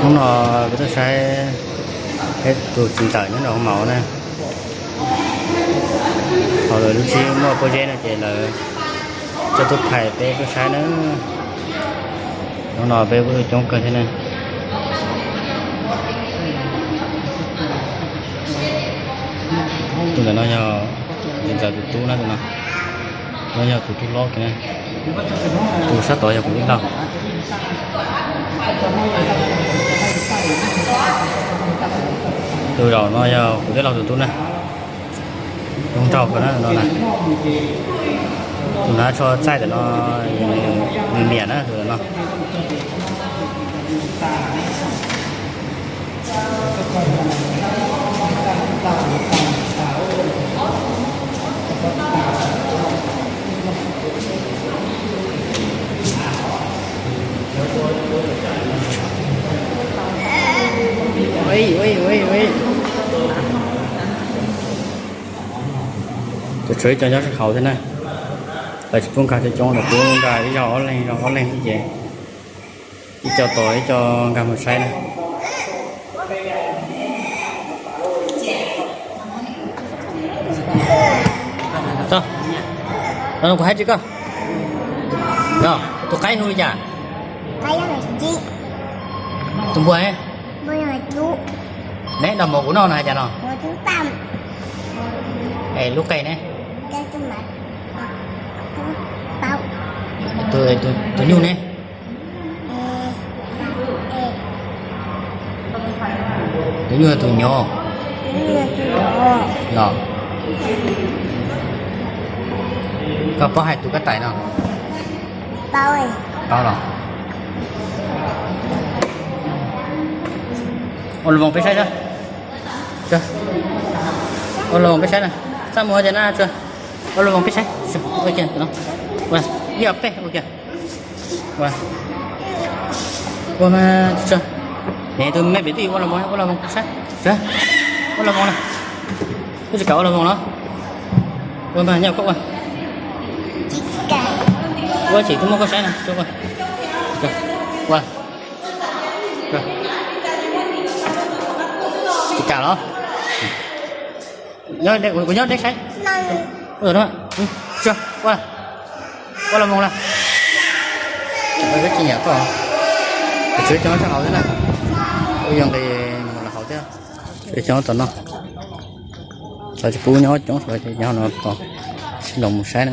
Hnub no peb tuaj saib peb tus txiv ntxawm nyob rau hauv maus na. Hauv lawv lub tsheb muaj pob zeb no ces lawv coj tuaj phais peb tuaj saib na. Hnub no peb kuj tuaj coob kawg thiab na. Tus ntawm no yog txiv ntxawm tus tub na, tus no, no yog tus tub hlob kiag na. Tus sab tod yog kuv tij laug. Tus zaum no yog kuv tij laug tus tub na. Zoo nraug kawg na no na. Tus hnav tsho txaij ntawm no, nws niam na tus ntawm no. Ces tshuav ib co nyob sab hauv thiab na. Lawv tsis pub nkag coob coob, lawv pub nkag ib zaug ob leeg, zaug ob leeg xwb ces ib co tos ib co nkag mus saib na. Kuv hais tsis koj, tus qaib hu li cas? Tus npua ne? Neb noj mov kuv noj no hais cas no? Es lub qe ne? Tus nyuj ne? Tus nyuj tus nyuj los? Koj paub hais tus kab tais no? Paub los? Ua lus Hmoob peb saib. Ua lus Hmoob peb saib na. Txaj muag ces na, ua lus Hmoob peb saib. Ib ob peb ua kiag. Ua, ua mas, ne tus me pem tij ua lus Hmoob, ua lus Hmoob saib. Ua lus Hmoob na. Twb tsis kam ua lus Hmoob los? Ua mas nyob koj ua. Ua tsis twb muab koj saib na. Ua. Tsis kam los? Kuv nyob deb saib. Ua, ua lus Hmoob na. Tsis nyiam koj. Kuv tshuav cov sab hauv thiab na. Kuv yuav nqis mus lawm hauv thiab. Cov tom no, lawv tsis pub nyob coob, cov no tos sib los mus saib na.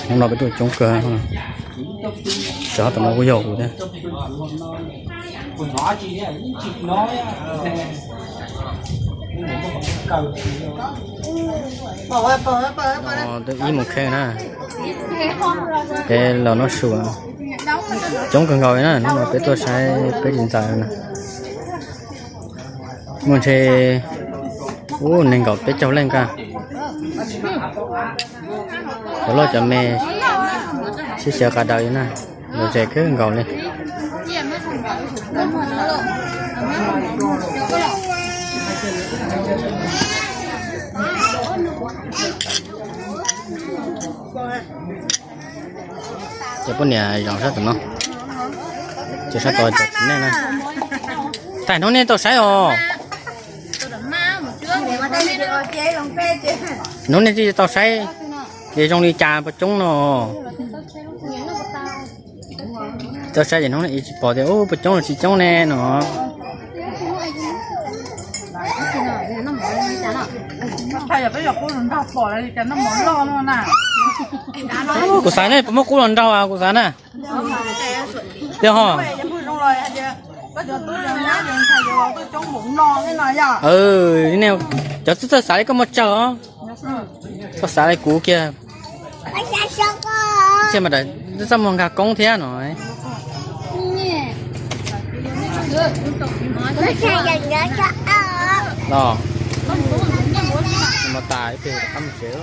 Hnub no peb tuaj coob kawg, cov tom no kuj yog kuv thiab. Twb ib moos kheej na, peb los noj su, coob kawg nkaus li na. Hnub no peb tuaj saib peb txiv ntxawm na. Muaj ntshe, ub, nees nkaum peb caug leej kawg. Cov loj cov me sib xyaw qas daws li na, lom zem kawg nkaus li. Ces poj niam zaum sab tom no, ces sab tod cov txiv neej na. Tais hnub nej tau saib os? Hnub nej twb tau saib, es zoo li cas puas coob no? Tau saib ces hnub nej tsis pom tias ub puas coob los tsis coob ne no. Kuv xav nej puas muab qub los nraug, kuv xav na. Tiag ho. Cov txawj txawj xav li koj muaj tsawg os. Koj xav li kuv kiag. Tsiaj mas txaj muag nkag koob thiab no. Los, mus tas ib pliag rov qab mus tsev.